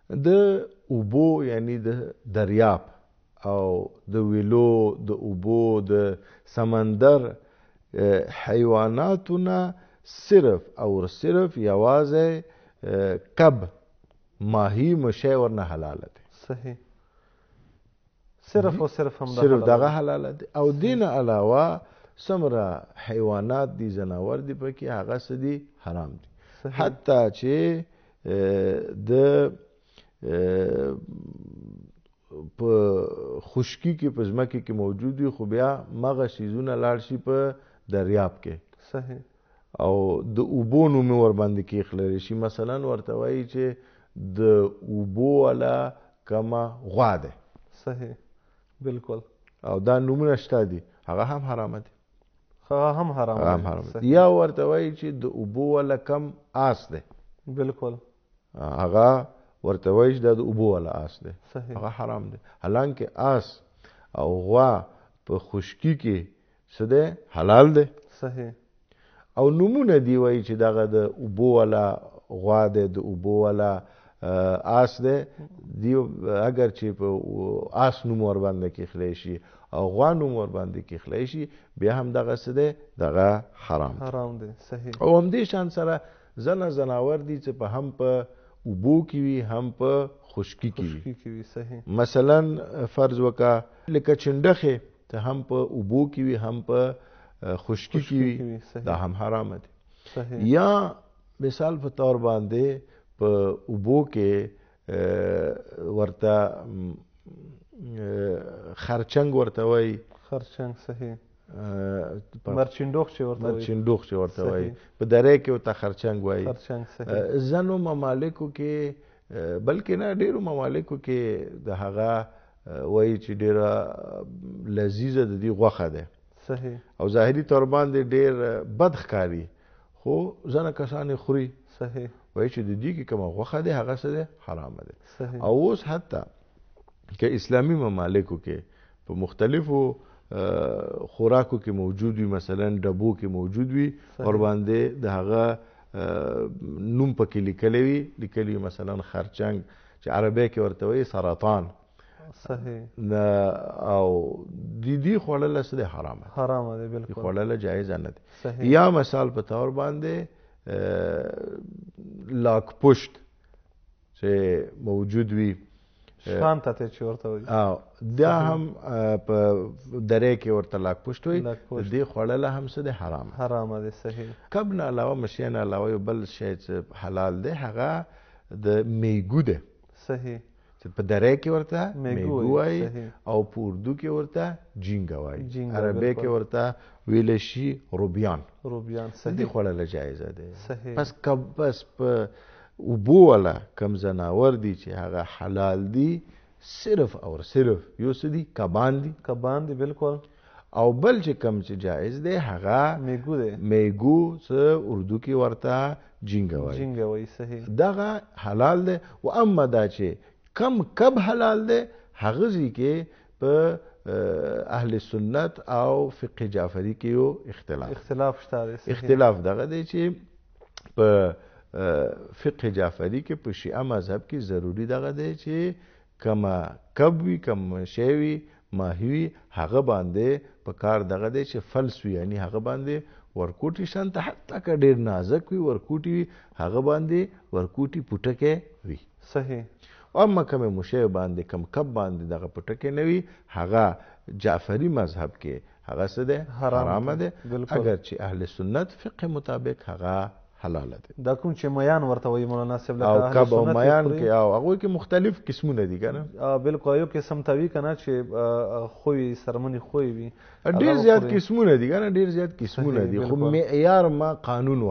د اوبو یعنی د دریاب او د ویلو د اوبو د سمندر حیواناتو نه صرف او صرف یوازې کب، ماهی، مشی ورنه حلاله دی. صحیح، صرف او صرف هم صرف دغه حلاله دی. او دین علاوه څومره حیوانات دي، ځناور دي پکې، هغه څه دي؟ حرام دي. حتی چې د په خشکی کې په ځمکې کې موجود وي، خو بیا مغه څیزونه لاړ شي په دریاب کې. صحیح. او د اوبو نوم ور باندې کېښلل شي. مثلا ورته وایي چې د اوبو والا کمه غوا ده. صحیح، بالکل. او دا نومونه شته دي، هغه هم حرامه دي. هغه هم حرام هم حرام دي. یا ورته وایي چې د اوبو والا کم آس ده. بالکل. هغه ورته وایي چې دا د اوبو والا آس ده. صحیح. هغه حرام دی. حالانکه آس او غوا په خشکی کې څه دی؟ حلال دی. صحیح. او نومونه دی وایي چې دغه د اوبو والا غوا دی، د اوبو والا آس دی، دی اگر چې په آس نوم ور باندې کېښلی شي او غوا نوم ور باندې کېښلی شي، بیا هم دغه څه دی؟ دغه حرام دی. حرام دی. صحیح. او همدې شان سره ځنه ځناور دي چې په هم په اوبو کې وي، هم په خشکی کې وي. خشکی کې وي. صحیح. مثلا فرض وکړه لکه چنډخې ته هم په اوبو کې وي، هم په خشکی کې وي، دا هم حرام دی. صحیح. یا مثال په طور باندې په اوبو کې ورته خرچنګ ورته وایي. خرچنګ. صحیح. مرچندوخ چې ورته وایي. مرچندوخ چې ورته وایي، په درې کې ورته خرچنګ وایي. خرچنګ. صحیح. ځینو ممالکو کې، بلکې نه ډېرو ممالکو کې د هغه وایي چې ډېره لذیذه د دې غوښه ده. صحیح. او ظاهري طور باندې ډېر بد ښکاري، خو ځینې کسان یې خوري. صحیح. وایي چې د دې کې کومه غوښه ده هغه څه ده؟ حرامه ده. صحیح. او اوس حتی که اسلامي ممالکو کې په مختلفو خوراکو کې موجود وي، مثلا ډبو کې موجود وي، ور باندې د هغه نوم پکې لیکلی وي، لیکلی وي مثلا خرچنګ چې عربی کې ورته وایي سرطان. صحیح. او د دې خوړله څه دی؟ حرامه ده. حرامه ده. بالکل. خوړله جایزه نه ده. صحیح. یا مثال په طور باندې لاک پشت چې موجود وي، شان ته چې ورته وایي. او دا هم په درې کې ورته لاک پشت وایي. لاک پشت. د دې خوړله هم څه دی؟ حرامه. حرامه ده. صحیح. کب نه علاوه، مشی نه علاوه یو بل شی چې حلال دی هغه د میګو دی. صحیح. چې په درې کې ورته میګو میګو وایي. وایي، صحیح. او په اردو کې ورته جینګه وایي، جینګه، عربی کې بالکل. ورته ویلی شي روبیان. روبیان. د دې صحیح. خوړله جایزه ده. صحیح. پس کب، پس په اوبو والا کم ځناور دي چې هغه حلال دي، صرف او صرف یو څه دي؟ کبان دي. کبان دي. بالکل. او بل چې کم چې جایز دی هغه میګو دی. میګو چې اردو کې ورته جینګه وایي. جینګه وایي. صحیح. دغه حلال دی. و اما دا چې کم کب حلال دی، هغه ځای کې په اهل سنت او فقه جعفري کې یو اختلاف. اختلاف شته دی. صحیح. اختلاف دغه دی چې په فقه جعفري کې په شیعه مذهب کې ضروري دغه دی چې کما کب وي، کم شی وي، ماهي وي، هغه باندې په کار دغه دی چې فلس وي، یعنی هغه باندې ورکوټي شان ته حتی که ډېر نازک وي ورکوټي وي، هغه باندې ورکوټي پوټکی وي. صحیح. اما کم مشی باندې کم کب باندې دغه پوټکی نه وي، هغه جعفري مذهب کې هغه څه دی؟ حرام حرامه دی. دی. بالکل. اگر چې اهل سنت فقه مطابق هغه حلاله دی. دا کوم چې میان ورته وایي مولانا صاحب، لکه او اهل کب او سنت یې میان خوري. کې، او هغوی کې مختلف قسمونه دي که نه؟ بالکل. یو قسم ته وي که نه چې خوی سرمنې خوی وي، ډېر هغه زیات خوري. قسمونه دي که نه، ډېر زیات قسمونه صحیح، دي، خو بالکل. معیار ما قانون وخت